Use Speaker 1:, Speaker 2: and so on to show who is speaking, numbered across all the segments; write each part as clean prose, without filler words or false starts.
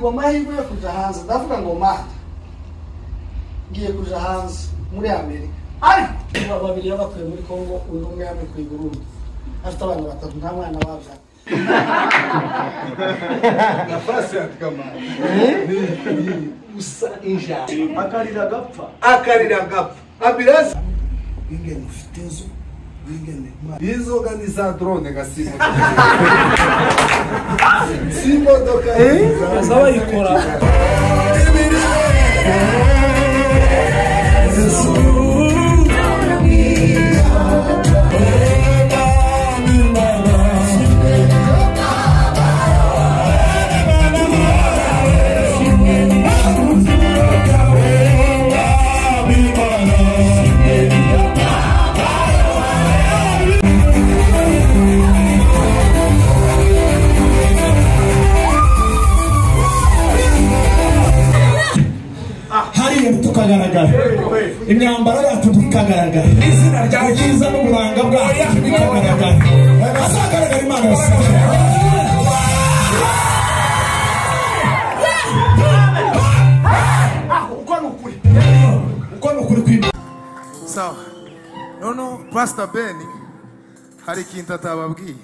Speaker 1: Ngirwa amahirwe yo kuja hanze, ndavuga ngo mana ngiye kuja hanze muri Amerika, ariko babiri yabakuye muri Kongo, undi umwe yamukuye i Burundi, afite abana batatu, nta mwana babyara.
Speaker 2: Nafasi atikamana
Speaker 1: usa injara
Speaker 2: akarira gapfa, akarira gapfa ambulance
Speaker 1: ingene ufite inzu ingene
Speaker 2: inzoga ni za drone gasimo simodoka
Speaker 3: azabayikora. Hariya tukagaragara, imyambaro yacu ntikagaragara, izina rya ryiza n'uburanga bwacu bikagaragara, hazagaragara Imana yose.
Speaker 1: Uko ni ukuri,
Speaker 3: Uko ni ukuri kw'Imana.
Speaker 4: Sawa. Noneho Pastor Ben hari ikintu atababwiye.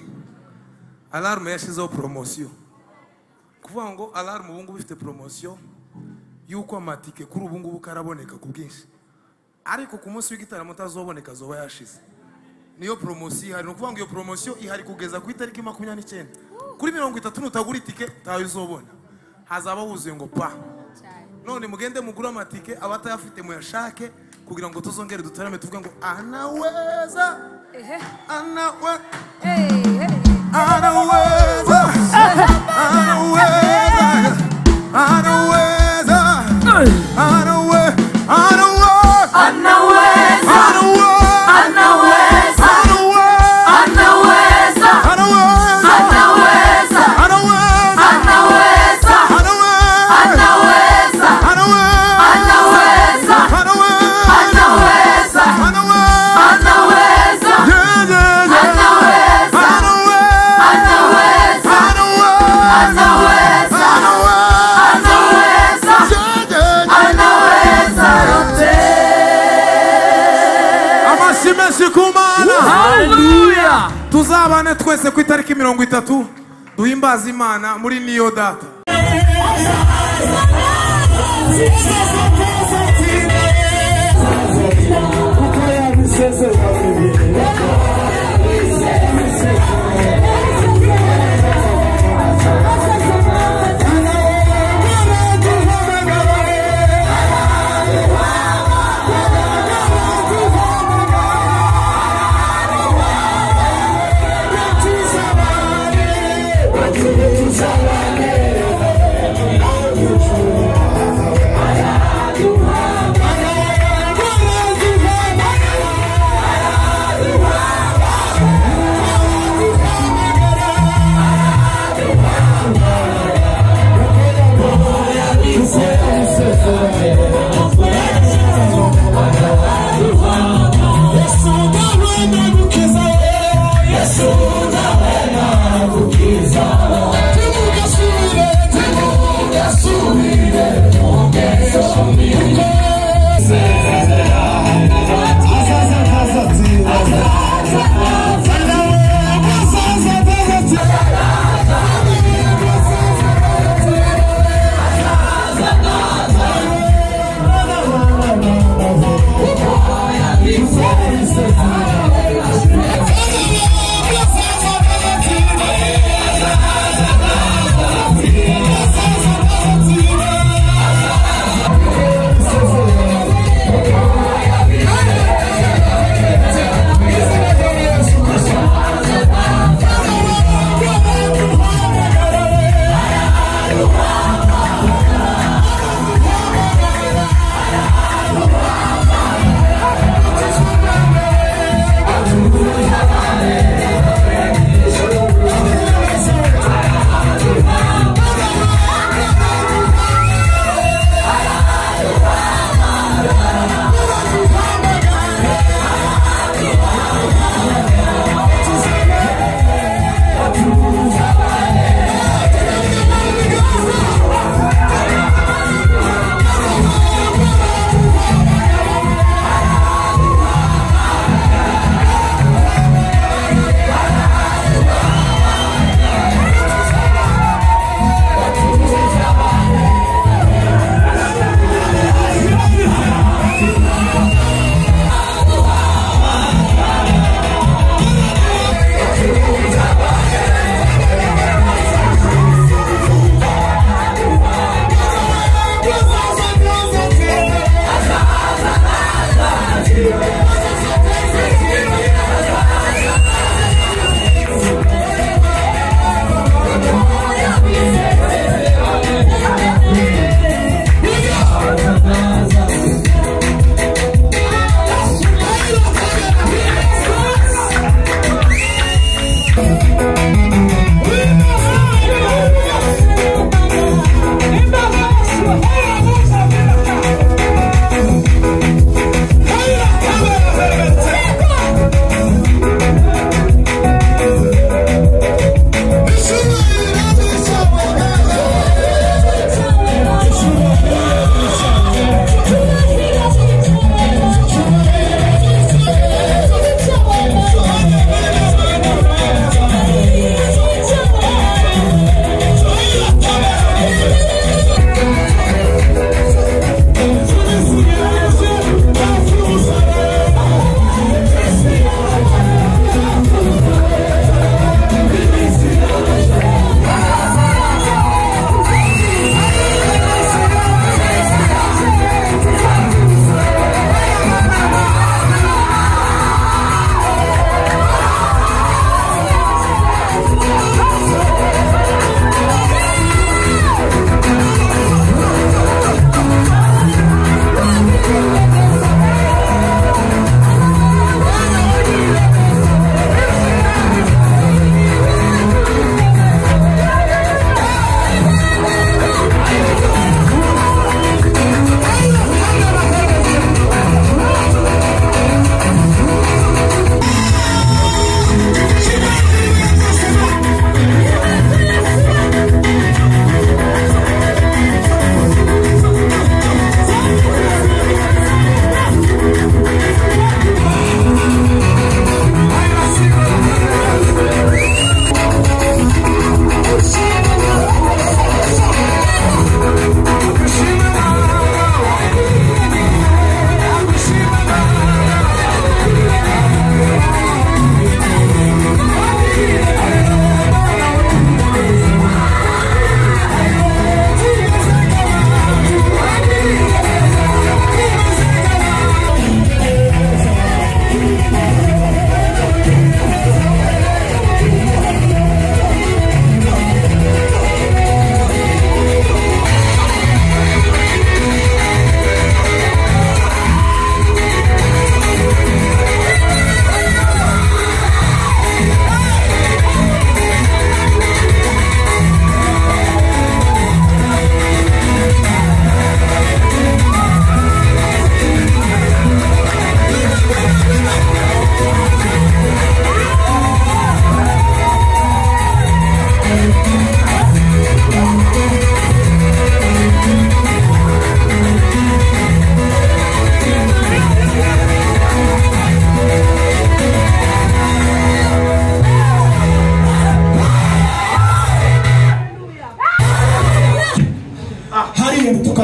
Speaker 4: Alarme yashizeho promosiyo. Kuvuga ngo alarme ubu ngubu ifite promosiyo yuko amatike kuri ubu ngubu karaboneka ku bwinshi. Ariko ku munsi w'igitaramo utazoboneka azoba yashize. Niyo promosiyo ihari. Ni ukuvuga ngo iyo promosiyo ihari kugeza ku itariki 29. Kuri 30 nutagura itike ntayo uzobona. Hazaba huzuye ngo pa. None mugende mugure amatike, abatayafite muyashake kugira ngo tuzongere dutarame tuvuge ngo anaweza, anawe, anaweza, anaweza, anaweza, anawe, anawe,
Speaker 5: Anaweza,
Speaker 4: anaweza,
Speaker 5: anaweza,
Speaker 4: anaweza,
Speaker 5: anaweza,
Speaker 4: anaweza,
Speaker 5: anaweza,
Speaker 4: anaweza,
Speaker 5: anaweza,
Speaker 4: anaweza,
Speaker 5: anaweza,
Speaker 4: anaweza,
Speaker 5: anaweza,
Speaker 4: yeah, yeah, yeah.
Speaker 5: anaweza,
Speaker 4: Anaweza,
Speaker 5: anaweza,
Speaker 4: anaweza,
Speaker 5: anaweza,
Speaker 4: yeah, yeah, yeah.
Speaker 5: anaweza yote.
Speaker 4: Amashyi menshi ku Mana.
Speaker 5: Hallelujah.
Speaker 4: Tuzabane twese ku itariki 30 duhimbaze Imana muri niyo data.
Speaker 3: Thank you.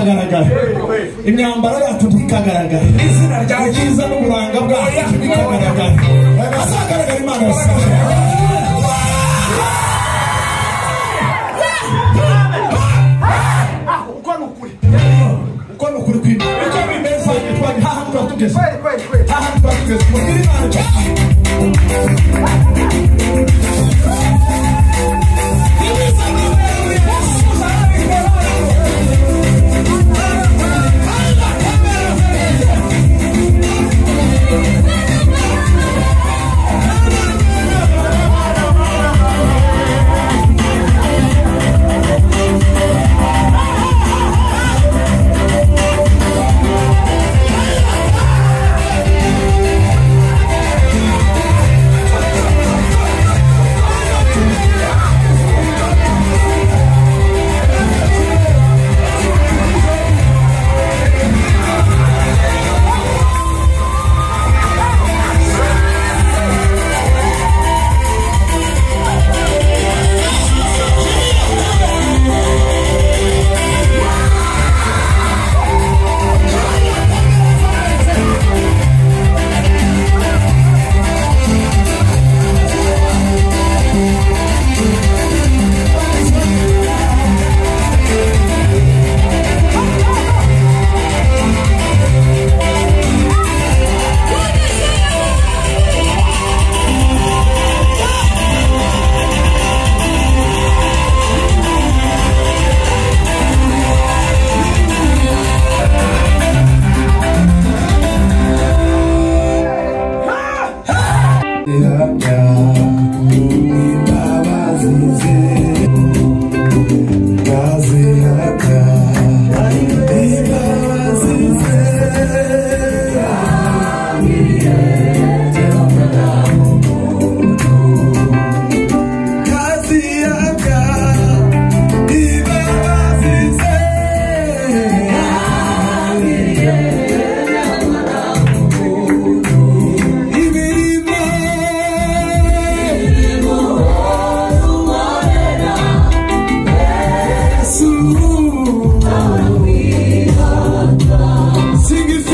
Speaker 3: ntibikagaragara, imyambaro yacu ntikagaragara, izina rya ryiza n'uburanga bwacu ntibikagaragara, hazagaragara Imana yose.
Speaker 2: Uko ni ukuri.
Speaker 3: Uko ni ukuri kw'Imana, uko bimeze hahantu tuba tugeze, hahantu tuba tugeze, mubwire Imana cyane.
Speaker 5: Sing it.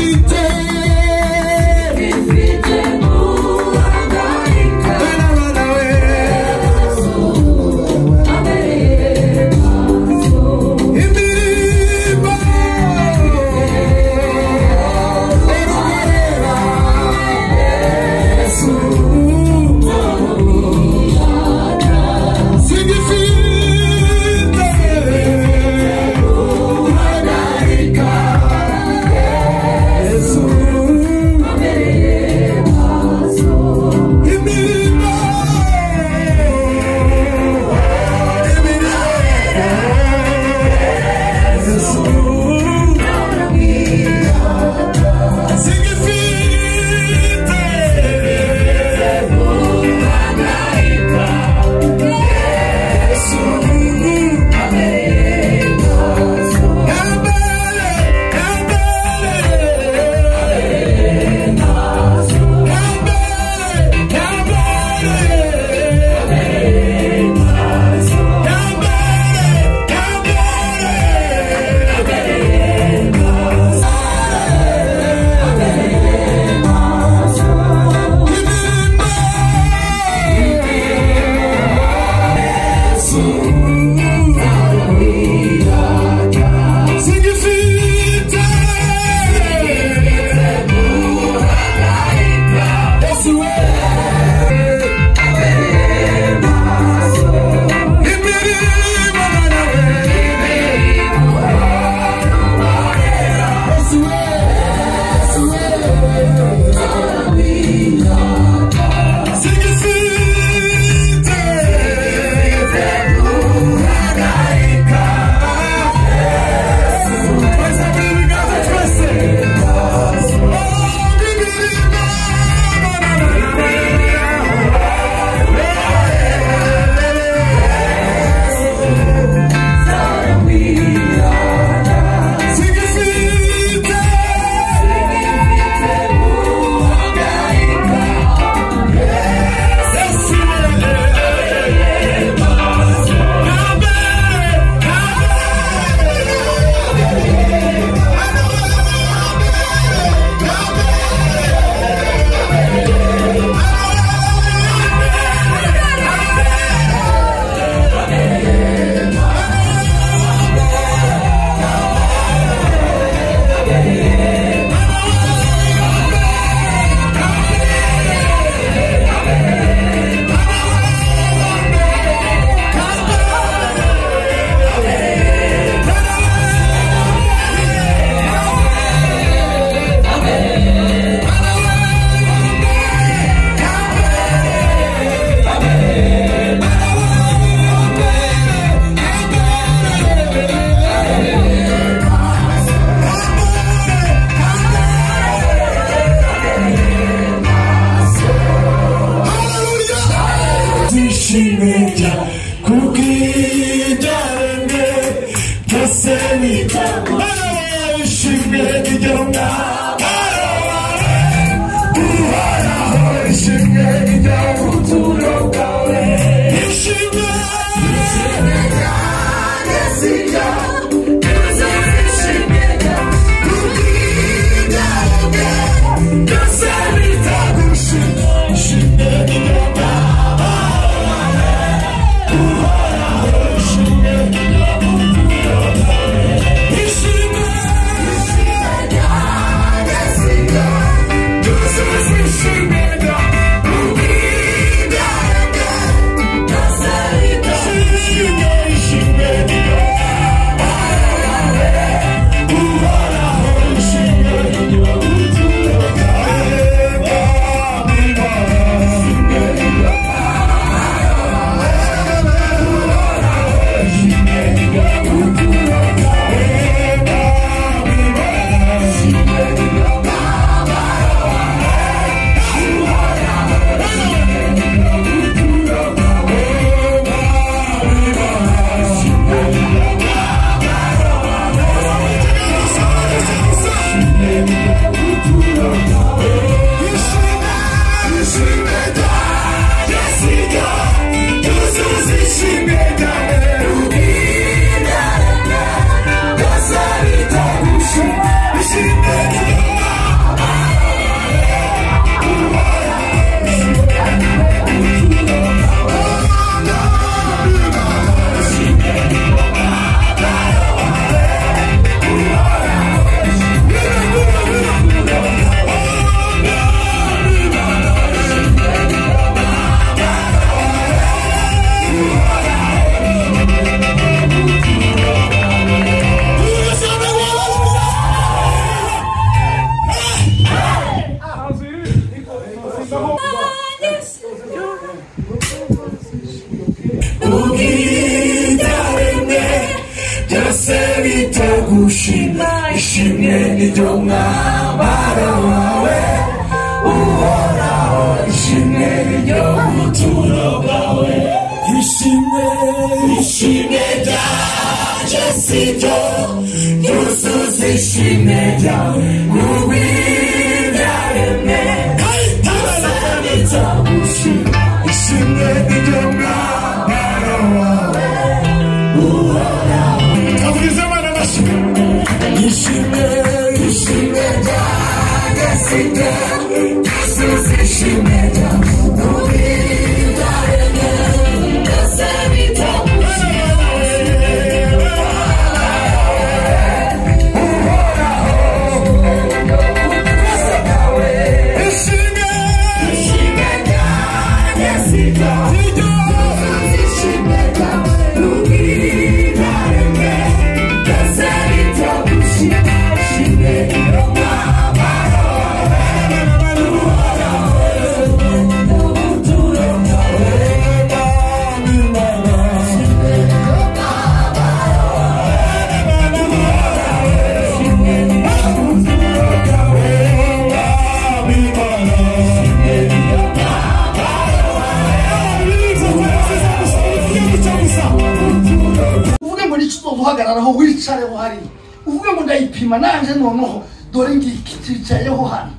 Speaker 3: bitagushima ishimwe niryo mwambaro wawe uhoraho ishimwe niryo buturo bwawe ishimwe ishimwe ryaje sibyo ryuzuza ishimwe ryawe n'uw'ibyaremwe byose bitagushima ishimwe niryo mwambaro wawe uhoraho ishimwe ishimwe ryanjye sibyo ryuzuza ishimwe ryawe n'uw'ibyaremwe byose bitagushima ishimwe ishimwe ryanjye sibyo ryuzuza ishimwe ryawe n'uw'ibyaremwe byose bitagushima ishimwe niryo mwambaro
Speaker 1: Uvuge ngo nicyo uzohagararaho wicareho hariya uvuge ngo ndayipima nanje noneho dore ngiki cyicayeho hano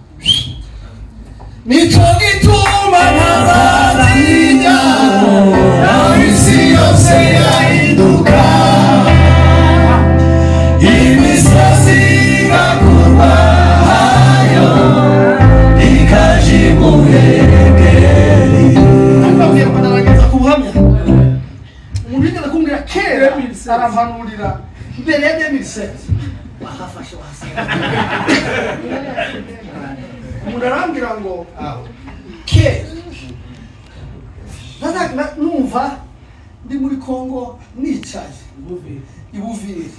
Speaker 1: nicyo gituma ntazatinya naho isi yose yahinduka
Speaker 3: imisozi igakurwayo ikaja imuhengeri
Speaker 1: ndababwira ko ndarageza ku buhamya umuntu yigeze kumbwira kera arampanurira mbere ya 2016 bahafashe bahasanga umuntu arambwira ngo kera numva ndi muri Kongo nicaye i Buvira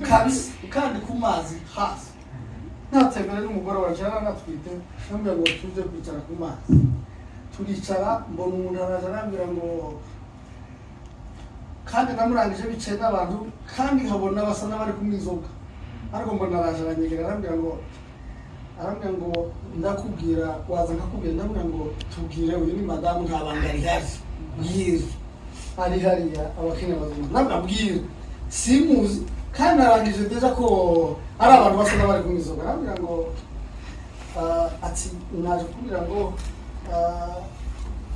Speaker 1: kabisa kandi ku mazi hasi natembera n'umugore wanjye yaranatwite ambwira ngo tuje kwicara ku mazi turicara mbona umuntu araza arambwira ngo kandi namurangije bicaye n'abantu kandi nkabona basa n'abari kunywa inzoga ariko mbona araje aranyegera arambwira ngo ndakubwira waza nkakubwira ndamubwira ngo tubwire uyu ni madamu nta banga rihari bwira ari hariya abakenya bazima ndamubwira simuzi kandi narangije neza ko ari abantu basa n'abari kunywa inzoga arambwira ngo ati naje kukubwira ngo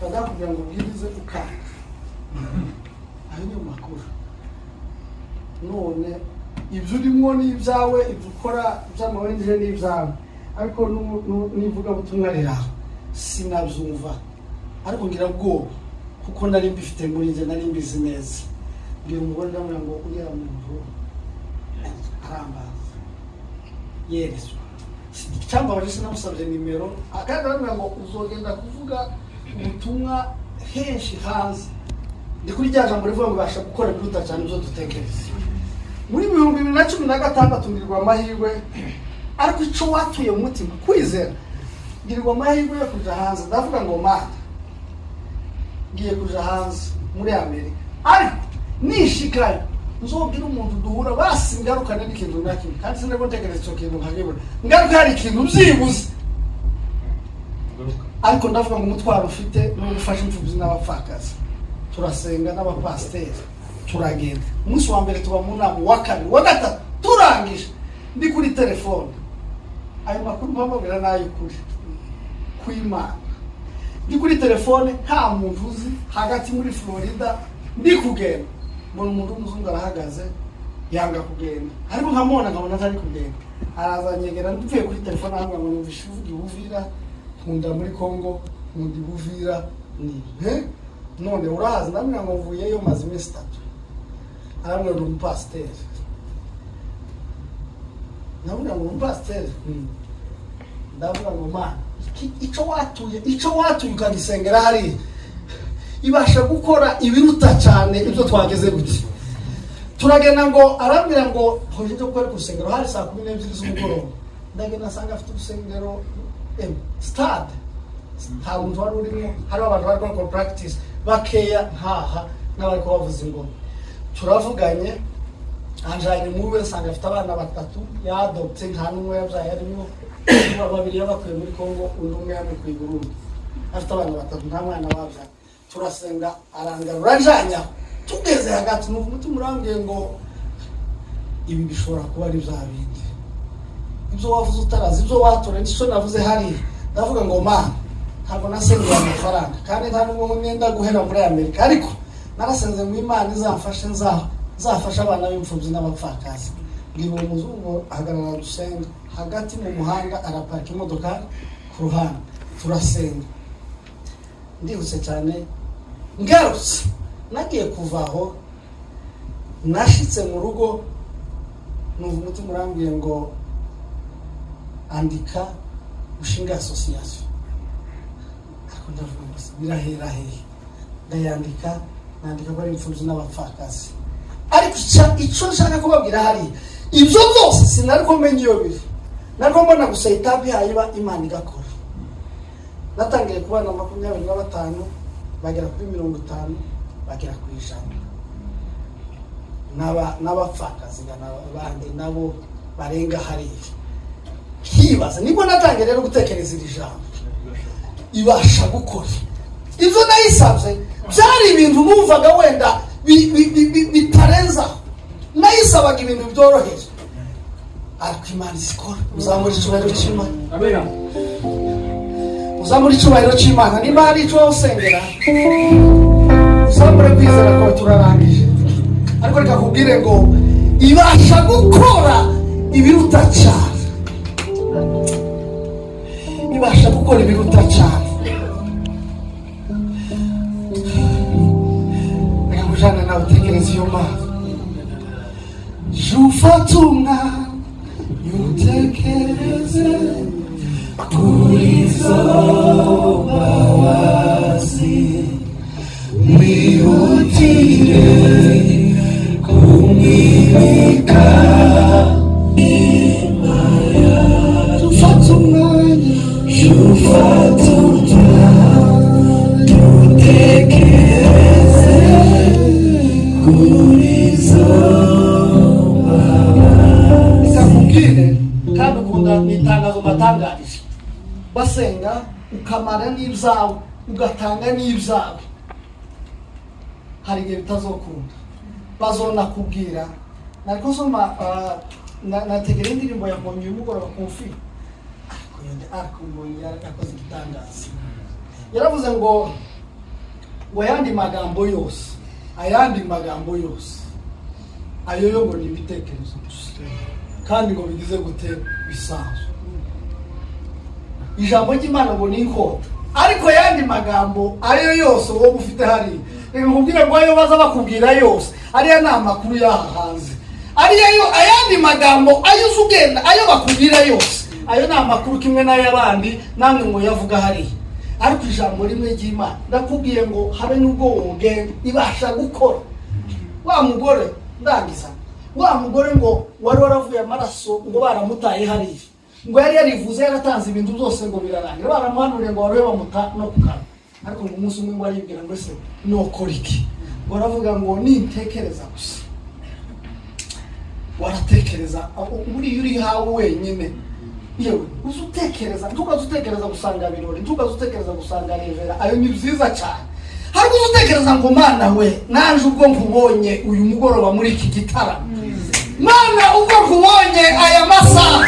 Speaker 1: bazakubwira ngo ubwirize ukanga ayo niyo makuru none ibyo urimo ni ibyawe ibyo ukora by'amawenje ni ibyawe ariko n'ivugabutumwa riraho sinabyumva ariko ngira ubwoba kuko nari mbifite muri njye nari mbizi neza mbwira umugore ndamubwira ngo uriya muntu arambaza yeretswe cyambabaje sinamusabye nimero kandi arambwira ngo uzogenda kuvuga ubutumwa henshi hanze ndi kuri rya jambo rivuga ngo ubasha gukora ibiruta cyane ibyo dutekereza muri 2016 ngirwa amahirwe ariko icyo watuye mu mutima kwizera ngirwa amahirwe yo kuja hanze ndavuga ngo mana ngiye kuja hanze muri Amerika ariko nishikayo nzobwira umuntu duhura basi ngarukane n'ikintu na kimwe kandi sinariko ntekereza icyo kintu nkakibona ngaruka hari ikintu byibuze ariko ndavuga ngo umutwaro ufite ni uwo gufasha imfubyi n'abapfakazi turasenga n'abapasiteri turagenda umunsi wa mbere tuba mu nama uwa kabiri uwa gatatu turangije ndi kuri telefone ayo makuru mpamubwira n'ay'ukuri kw'Imana ndi kuri telefone nta muntu uzi hagati muri Florida ndi kugenda mbona umuntu w'umuzungu arahagaze yanga kugenda ariko nkamubona nkabona atari kugenda araza anyegera mvuye kuri telefone arambwira ngo numvise uvuga i Buvira nkunda muri Kongo nkunda i Buvira ni none urahazi ndamubwira ngo mvuyeyo maze iminsi 3 arambwira ngo umupasiteri ndamubwira ngo umupasiteri ndavuga ngo mana icyo watuye ukagisengera hariya ibasha gukora ibiruta cyane ibyo twageze gutya turagenda ngo arambwira ngo hoje cyo gukora ku rusengero hari saa 12 z'umugoroba ndagenda asanga afite urusengero stade nta muntu wari urimo hariho abantu bari gukora practice bakeya ntaha n'abari kubavuza ingoma turavuganye Anjanye muwe nsanga afite abana batatu yadopte, nta n'umwe yabyaye arimo, babiri yabakuye muri Kongo, undi umwe yamukuye i Burundi, afite abana batatu nta mwana babyaye. Turasenga arangarura anjanye aho, tugeze hagati numva umutima urambwiye ngo ibi bishobora kuba ari bya bindi ibyo wavuze utarazi, ibyo watora. Nicyo navuze hariya, ndavuga ngo mana, ntabwo nasengeye amafaranga kandi nta n'ubwo nenda guhera muri Amerika, ariko narasenze ngo Imana izamfashe nzafashe abana b'imfubyi n'abapfakazi. Mbwira uwo muzungu ahagarara dusenga hagati mu muhanda, araparika imodoka ku ruhande, turasenga. Ndihuse cyane ngarutse, nagiye kuva aho nashitse mu rugo numva umutima urambwiye ngo andika ushinga association. Ariko ndavuga ngo birahera hehe? Ndayandika, nandika ko ari imfubyi n'abapfakazi. Ariko icyo nshaka kubabwira hariya, ibyo byose sinari ko menya iyo biri, nariko mbona gusa etape yayiba Imana igakora. Natangiye kubana 25 bagera kuri 50 bagera ku 100 n'abapfakazi bandi nabo barenga hariya. Nkibaza nibwo natangiye rero gutekereza iri jambo ibasha gukora. Ibyo nayisabye byari ibintu numvaga wenda bitarenza, nayisabaga ibintu byoroheje, ariko Imana izikora. Uzamura icyubahiro cy'Imana, uzamura icyubahiro cy'Imana. Niba hari icyo usengera uzamure kwizera ko turarangije, ariko reka kubwire ngo ibasha gukora ibiruta cyane, ibasha gukora ibiruta cyane. Reka kujana nawe utekereza iyo Mana. Jufata umwana utekereze kuri izo mbabazi, wihutire kumwibika. Jufata umwanya, jufata umwanya utekereze kuri izo mbabazi. Reka nkubwire kandi ukunda mu itangazo mbatangarije, basenga ukamara n'ibyawe ugatanga n'ibyawe, hari igihe bitazokunda bazonakubwira. Nariko nsoma nategera indirimbo ya Mbonyi uyu mugoroba ku mfi, ariko yende ariko Mbonyi yakoze igitangaza. Yaravuze ngo ayandi magambo yose, ayandi magambo yose ayo yo ngo ni ibitekerezo gusa, kandi ngo bigize gute bisanzwe. Ijambo ry'Imana ngo ni inkota, ariko yandi magambo ayo yose wowe ufite hariya, reka nkubwire ngo ayo baza bakubwira yose ariya ni amakuru y'aha hanze, ariya yo ayandi magambo ayo uzi ugenda ayo bakubwira yose ayo ni amakuru kimwe n'ay'abandi namwe ngo yavuga hariya. Ariko ijambo rimwe ry'Imana ndakubwiye ngo habe n'ubwo wogenda ibasha gukora. Wa mugore ndangiza, wa mugore ngo wari waravuye amaraso ngo baramutaye hariya, ngo yari yarivuze yaratanze ibintu byose ngo birarangira, baramuhanuriye ngo barobe bamuta no ku kanwa. Ariko ngo umunsi umwe ngo aribwira ngo ese nokora iki? Ngo aravuga ngo nintekereza gusa. Waratekereza buriya uri hawe wenyine, yewe uzi utekereza, ntukaze utekereza gusanga birori, ntukaze utekereza gusanga revera, ayo ni byiza cyane. Hari uzi utekereza ngo Mana we, naje ubwo nkubonye uyu mugoroba muri iki gitaramo, Mana ubwo nkubonye aya masaha,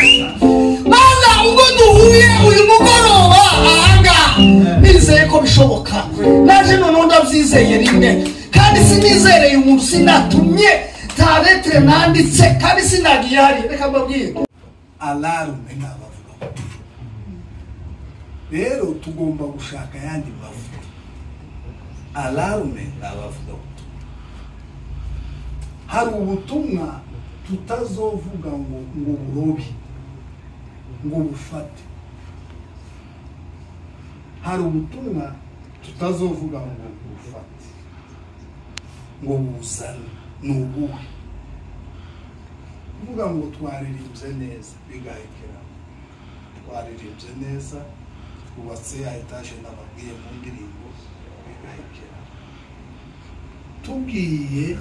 Speaker 1: Mana ubwo duhuye uyu mugoroba ahangaha, nizeye ko bishoboka. Naje noneho ndabyizeye rimwe, kandi sinizereye umuntu, sinatumye nta letere nanditse, kandi sinagiye hariya. Reka mbabwire
Speaker 2: alarme n'abavuga rero tugomba gushaka ayandi mavuta. Alarme n'abavuga hari ubutumwa tutazovuga ngo burobe ngo bufate, hari ubutumwa tutazovuga ngo bufate ngo buzane. Ni ubuhe? Kuvuga ngo twaririmbye neza bigahekera, twaririmbye neza twubatse ya etaje nababwiye mu ndirimbo bigahekera. Tubwiye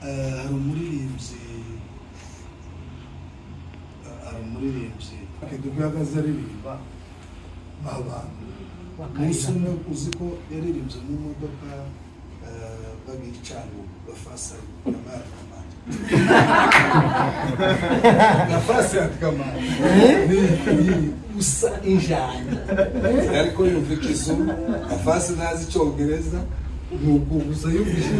Speaker 2: Hari umuririmbyi Kidumu yagaze aririmba abantu umunsi umwe, uzi ko yaririmbye mu modoka bagicango bafasa nafasi atikamana ni usa injana ariko yumva ikizungu, nafasi ntazi icyongereza, nuko gusa yumvise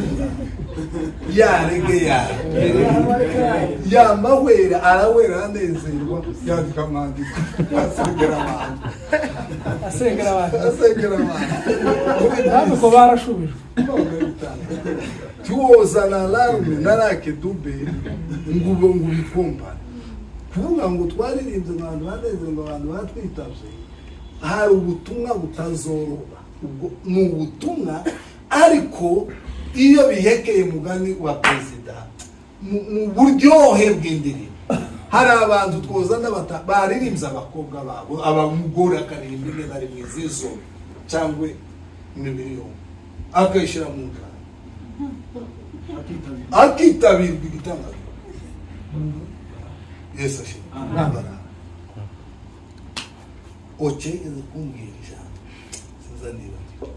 Speaker 2: yarege yamahwera arawera anezerwa, yandika amandiko asengera abantu asengera abantu
Speaker 1: ntabwo barashubijwe.
Speaker 2: Tuwozana alarme na Lucky Dube ngo ubikompane kuvuga ngo twaririmbye abantu banezerwa, abantu batwitavye. Hari ubutumwa butazoroba, ubwo ni ubutumwa, ariko iyo bihekeye mugani wa perezida mu buryohe bw'indirimbo. Hari abantu twozana baririmbye abakobwa babo, abamugore akaririmba imwe na rimwe z'izo cyangwa imibiri yombi akayishyira mu njyana akitabirwa igitangaza. Yesu ashimwe. Oche yigeze kumbwira ijambo sinzanibagirwa,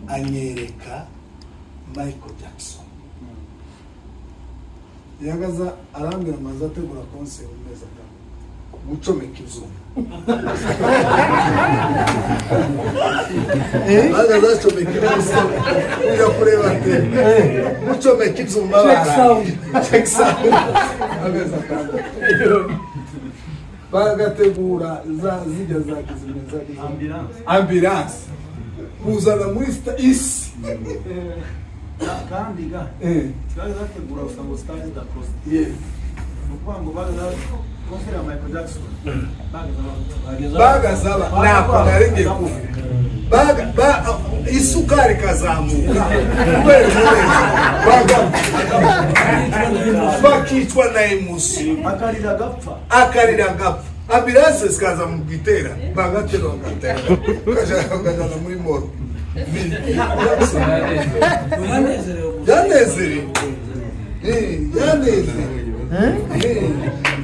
Speaker 2: anyereka Michael Jackson yagaza arambwira amaze ategura concert mu mezi atanu gucomeka ibyuma bagaza acomeka ibyuma ujya kureba tele gucomeka ibyuma check sound amezi atanu bagategura za zijya za kizimeza ambulance kuzana muri isi
Speaker 6: kandi ga kibazo zategura usanga stade da costa
Speaker 2: yes
Speaker 6: nukuvuga ngo bagaza concert ya Michael Jackson
Speaker 2: bagazaba nako naringiye kuvuga baga isukari kazamuka kubera bakicwa na emotion akarira gapfa ambulance zikaza mu gitera bagatera bagatera kajana muri moro yanezerewe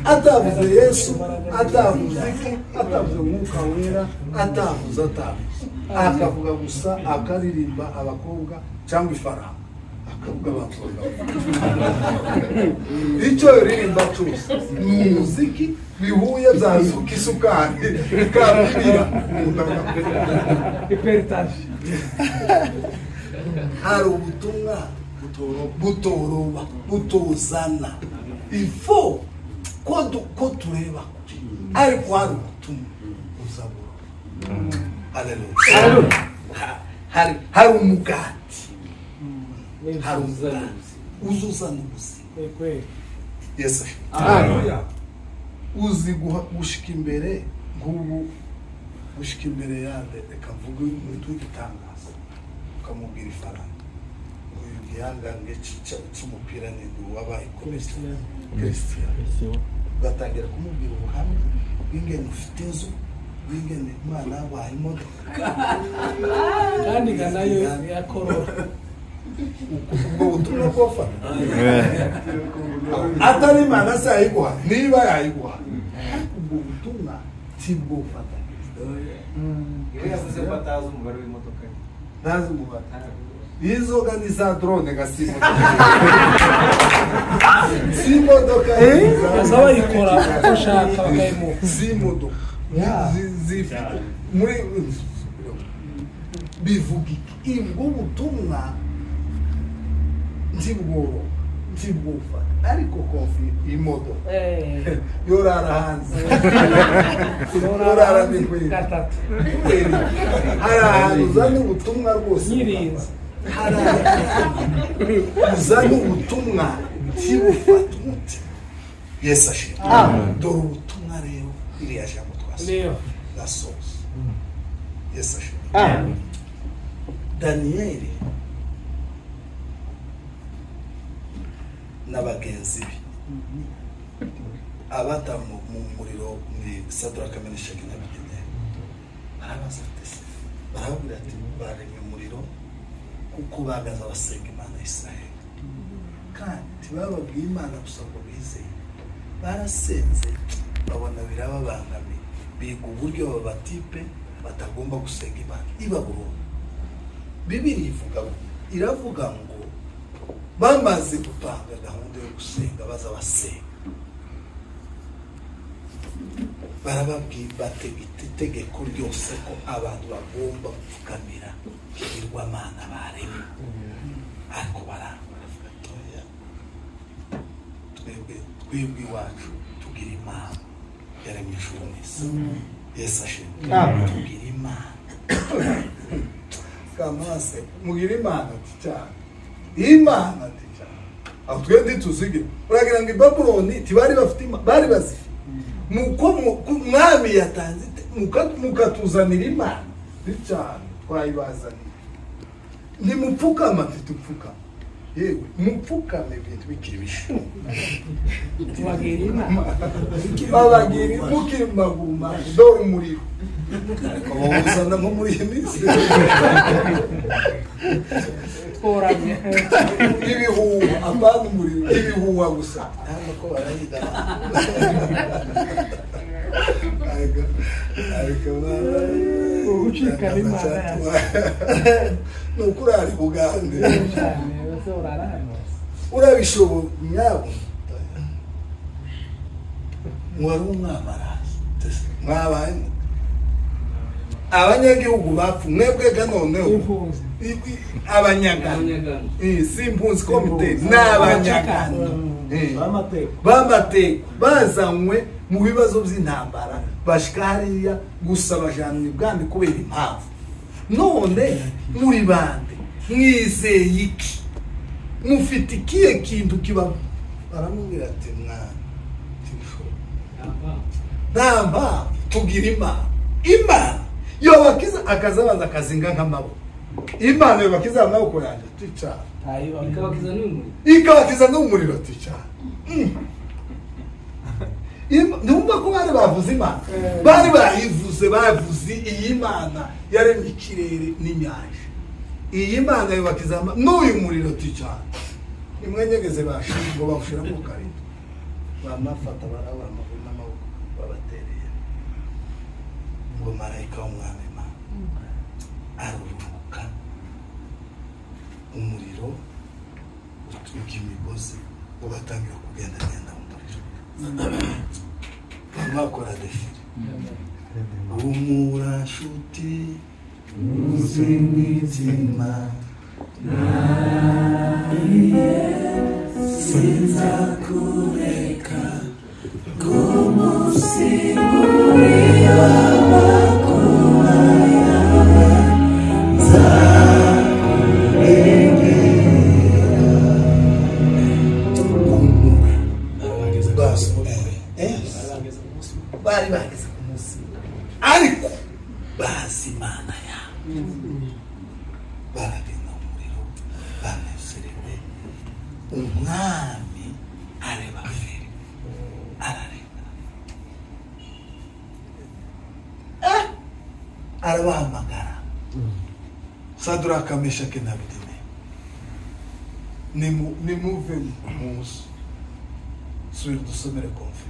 Speaker 2: atavuze Yesu, atavuze iki, atavuze umwuka wera, atavuze akavuga gusa akaririmba abakobwa cyangwa ifaranga akavuga abantu icyo yaririmba cyose ni umuziki bihuye byazuka isukari ikabira hari ubutumwa butoroba butozana ifo ko tureba ariko hari ubutumwa uzabura. Haleluya. Hari umugati, hari umugati uzuzana ubuzima. Yesu uzi gushika imbere nk'ubu gushika imbere yande reka mvuge umuntu w'igitangaza ukamubwira ifaranga uyu gihangange cy'umupira ni wabaye Christian, ugatangira kumubwira ubuhamya bw'ingene ufite inzu, bw'ingene Imana yabaye imodoka
Speaker 1: kandi nayo yakorora
Speaker 2: ubwo butumwa bwofata atari Imana se yayiguha niba yayiguha ubwo butumwa tibwofata.
Speaker 7: Iyo yavuze ko atazi umubare w'imodoka ye,
Speaker 2: ntazi umubare izoga ni za drone ga si imodoka
Speaker 1: baza bayikora uko ushaka bakayimuha
Speaker 2: si imodoka zifite muri bivuga iki ubwo butumwa ntibworo ntibwufata ariko konfi imodoka yorara hanze yorara ni
Speaker 1: gatatu.
Speaker 2: Hari ahantu uzana ubutumwa rwose
Speaker 1: nyirinze
Speaker 2: hari ahantu uzana ubutumwa ntibufate umutima. Yesu ashimwe. Dore ubutumwa rero iriya jambo twasomye nasoza. Yesu ashimwe. Daniyeli na bagenzi be abata mu muriro ni Sadraka, Meshaki na Abedenego barabaza ati barababwira ati baremye umuriro kuko bagaza basenga Imana ya Israheli kandi ntibababwiye Imana gusa ngo bizeye, barasenze babona birababangamiye, biga uburyo babatipe batagomba gusenga Imana ibaburundu. Bibiri ivuga iravuga ngo bamaze gupanga gahunda yo gusenga baza basenga, barababwira batega itegeko ryose ko abantu bagomba gupfukamira ikigirwamana baremye. Ariko baravuga toya, twebwe iwacu tugira Imana yaremye ijuru n'isi. Yesu ashimwe. Tugira Imana kamase mugira Imana ati cyane, Imana ati cyane. Aho twe ntituzigira. Uragira ngo i Babuloni tibari bafite Imana, bari bazifite. Muko mwami yatanze mukatuzanira Imana cyane, twayibazanira. Nimupfukama ntitupfukama, yewe mupfukame ibintu bikiri bishu. Babagira mukiri mu maguru dore umuriro ariko bawuzana nko muri iyi minsi
Speaker 1: tworanye
Speaker 2: ibihuha, apana umuriro, ibihuha gusa. Hano ko barahiga ariko
Speaker 1: ucika n'Imana
Speaker 2: ni ukurara i Bugande urabishoboye nyabo. Mwari umwami araza mwabaye abanyagihugu bapfu mwebwega noneho abanyagano, si impunzi komite n'abanyagano b'amateko bazanywe mu bibazo by'intambara bashika hariya gusa bajanwa ibwami kubera impamvu. None muri bande mwizeye iki? Mufite ikihe kintu kiba? Baramubwira ati mwana nta mpamvu, tugira Imana. Imana yobakiza akazabanza akazinga nk'amaboko. Imana yobakiza amaboko yanjye ticara, ikabakiza n'umuriro ticara. Ndumva ko bari bavuze Imana, bari bayivuze, bavuze iyi Mana yaremye ikirere n'inyanja. Iyi Mana yobakiza n'uyu muriro ticara. Nimwe nyegeze bashingo bawushira mu karito, bamafata barabura amaguru n'amaboko babatereye. Ngo marayika w'umwami Imana aruruka umuriro uturuka imigozi, ngo batangira kugendagenda mu muriro, bakora defile. Humura nshuti uzi imitima nariye, sinzakureka k'umunsi w'amakuba yawe nzakurengera. Bari bageze ku munsi, ariko bazi Imana yabo, baragenda mu muriro banezerewe. Umwami areba feri, arareba, arabahamagara. Sadraka, Meshaki na Abedenego, nimuve munsi, subira dusomere konfi.